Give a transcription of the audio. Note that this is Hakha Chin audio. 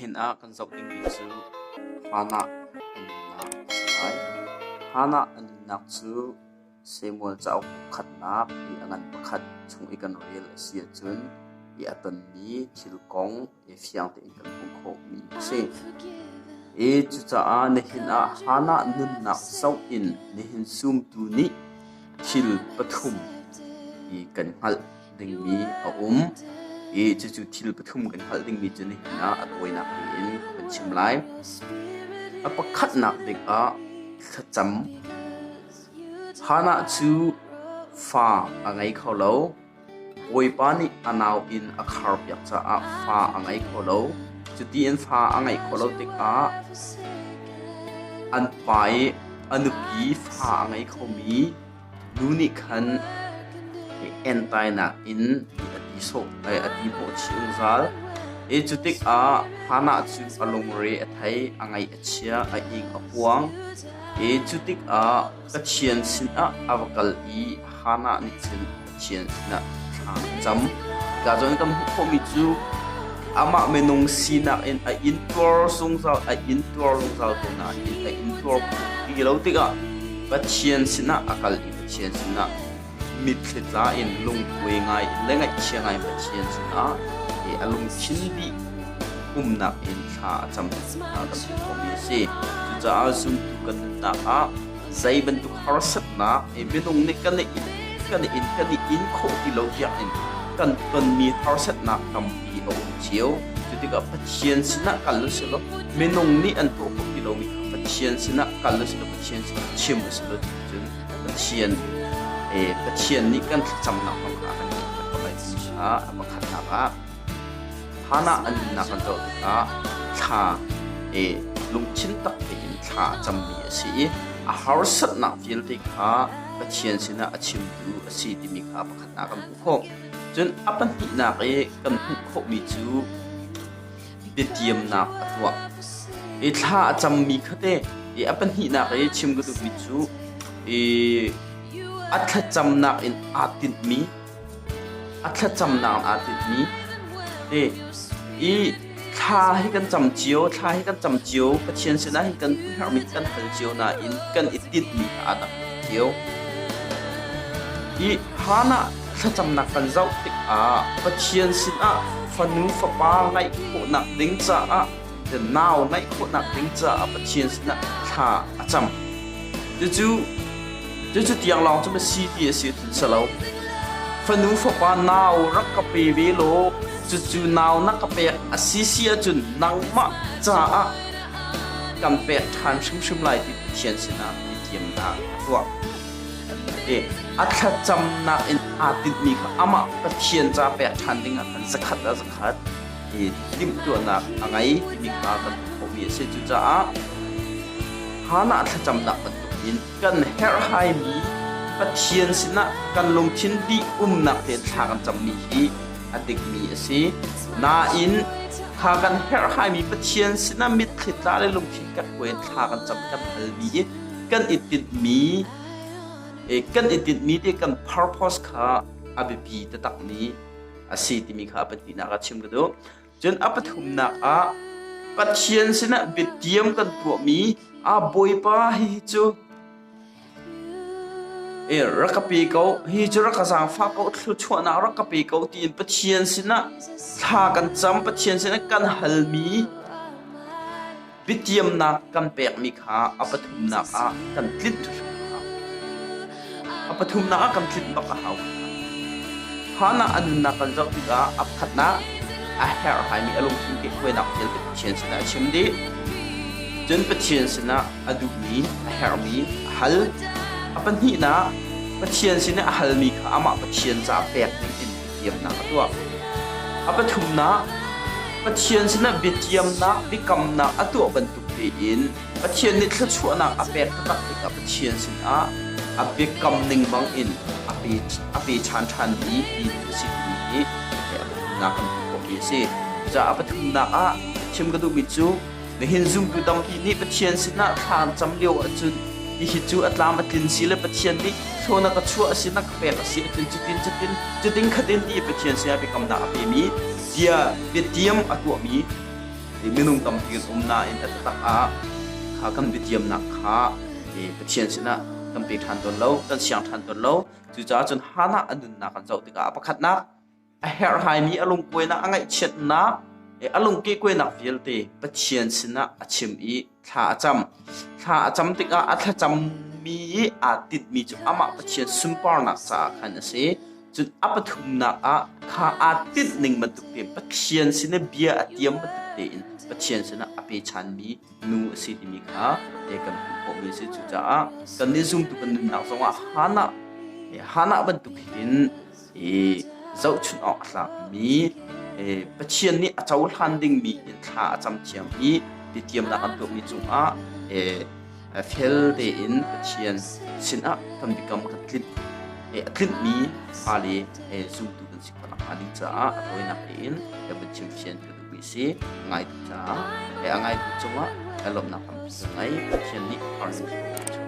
Nihin ah kan zoh dingmi cu Hannah a nunnak a si lai. Hannah a nunnak cu Samuel cauk khatnak i a ngan pakhat chung i kan rel a si ahcun i a tonmi thil kong i fiang tein kan hmuh khawhmi a si. I cucaah nihin ah Hannah nunnak zoh in nihin zumtu nih thil pathum i kan hngalh dingmi a um i cucu thil pathum kan hngalh dingmi cu nihin ah a tawinak tein kan chim lai. A pakhatnak bik ah thlacam. Hannah cu fa a ngei kho lo. Bawipa nih a nau inn a kharpiak caah fa a ngei kho lo. Cuti in fa a ngeih khawh lo tikah an pa i a nupi fa a ngei khomi nu nih khan entainak in a ti sawh a ti hnawh chih zungzal. I cu tikah Hannah cu a lungre a thei, a ngaih a chia, a ing a puang. I cu tikah Pathian sinah a va kal i Hannah nih cun Pathian sinah thla a cam. Hika zawn kan hmuh khawhmi cu amah minung sinak in a intuar zungzal, a intuar zungzal ko nain a intuar khawh ti lo tikah Pathian sinah a kal i Pathian sinah mitthli tla in lungkuai ngai in le ngaihchia ngai in Pathian sinah a lungthin dih umnak in thla a cam kan hmuh khawhmi a si. Cucaah zumtu kan nunnak ah zei bantuk harsatnak minung nih kan i kan i in kan i in khawh ti lo tiang in kan tonmi harsatnak tampi a um cio. Cu tikah Pathian sinah kal u sih law minung nih an tuah khawh ti lomi kha Pathian sinah kal u sih law Pathian sinah chim u sih law ti cun Pathian Pathian nih kan thlacamnak zong kha a kan ngaihpiak ko lai ti kha a pakhatnak ah Hannah an nunnak kan zoh tikah thla i lungthin tak tein thla a cammi a si i a harsatnak vialte kha Pathian sinah a chimtu a si timi kha pakhatnak kan hmuh khawh. Cun a pahnihnak i kan hmuh khawhmi cu biatiamnak a tuah. I thla a cammi kha te i a pahnihnak i chim ka duhmi cu i a thlacamnak in aa tinhmi a thlacamnak aa tinhmi te i thla hi kan cam cio thla hi kan cam cio Pathian sinah hin kan herhmi kan hal cio nain kan i tinhmi kha aa dang cio. I Hannah thlacamnak kan zoh tikah Pathian sinah fanu fapa ngeih khawhnak ding caah nau ngeih khawhnak ding caah Pathian sinah thla a cam. Cucu cucu tiang lawng cu ma si ti a si cun si lo. Fanu fapa nau rak ka pe ve law cucu nau na ka pek a si si ahcun nangmah caah kan pek ṭhan hrimhrim lai ti Pathian sinah biatiamnak a tuah. A thlacamnak in aa tinhmi kha amah Pathian ca pek ṭhan dingah khan zakhat ah zakhat i timhtuahnak a ngei timi kha kan hmuh khawhmi a si. Cucaah Hannah thlacamnak bantukin kan herhhaimi Pathian sinah kan lungthin dih umnak tein thla kan cammi hi a dikmi a si. Nain kha kan herhhaimi Pathian sinah mitthli tla le lungthin kan kuai in thla kan cam kan halmi i kan i tinhmi kan i tinhmi te kan purpose kha a biapi taktakmi a si timi kha a pahnihnak ah chim ka duh. Cun a pathumnak ah Pathian sinah biatiam kan tuahmi a Bawipa hihi cu rak ka pe ko, hi cu rak ka zaangfah ko, thluachuahnak rak ka pe ko tiin Pathian sinah thla kan cam, Pathian sinah kan halmi Biatiamnak kan pekmi kha a pathumnak ah kan tlinh hrimhrim a hau. A pathumnak ah kan tlinh bak a hau. Hannah a nunnak kan zoh tikah a pakhatnak a herhhaimi a lungthin kehkuainak vialte Pathian sinah a chim dih. Cun Pathian sinah a duhmi, a herhmi a hal. A pahnihnak Pathian sinah a halmi kha amah Pathian caah pek ding in biatiamnak a tuah. A pathumnak, Pathian sinah biatiamnak, biakamnak a tuah bantuk tein Pathian nih thluachuahnak a pek taktak tikah Pathian sinah a biakam ning bangin a pe a pe ṭhan ṭhanmi ti a si timi hi a pathumnak kan hmuh khawhmi a si. Cucaah a pathumnak ah chim ka duhmi cu Nihin zumtu tampi nih Pathian sinah thla an cam lio ahcun hihi cu a tlam a tlin si le Pathian nih thlaw na ka chuah a si na ka pek a si ahcun cutin cutin cutin khatin ti Pathian sinah biakamnak a pemi bia biatiam a tuahmi. Minung tampi kan um nain a taktak ah kha kan biatiamnak kha Pathian sinah kan pe ṭhan tawn lo, kan siang ṭhan tawn lo. Cucaah cun Hannah a nunnak kan zoh tikah a pakhatnak a herhhaimi a lungkuainak a ngaihchiatnak a lungkehkuainak vialte Pathian sinah a chim i thla a cam. Thla a cam tikah a thlacammi i aa tinhmi cu amah Pathian sunparnak caah khan a si. Cun a pathumnak ah kha aa tinh ning bantuk tein Pathian sin i bia a tiam bantuk tein Pathian sinah a pechanmi nu a si timi kha kan hmuh khawhmi a si. Cucaah kannih zumtu kan nunnak zongah Hannah Hannah bantuk hin i zohchunh awk a tlakmi Pathian nih a cohlan dingmi in thla a cam thiam i biatiamnak an tuahmi cungah fel tein Pathian sinah kan biakam kan tlinh a tlinhmi fale zumtu kan si khawh nakhnga ding caah a tawinak tein kan van chimfian ka duhmi a si. A ngaitu caah a ngaitu cungah lawmhnak tampi ka ngei. Pathian nih har in.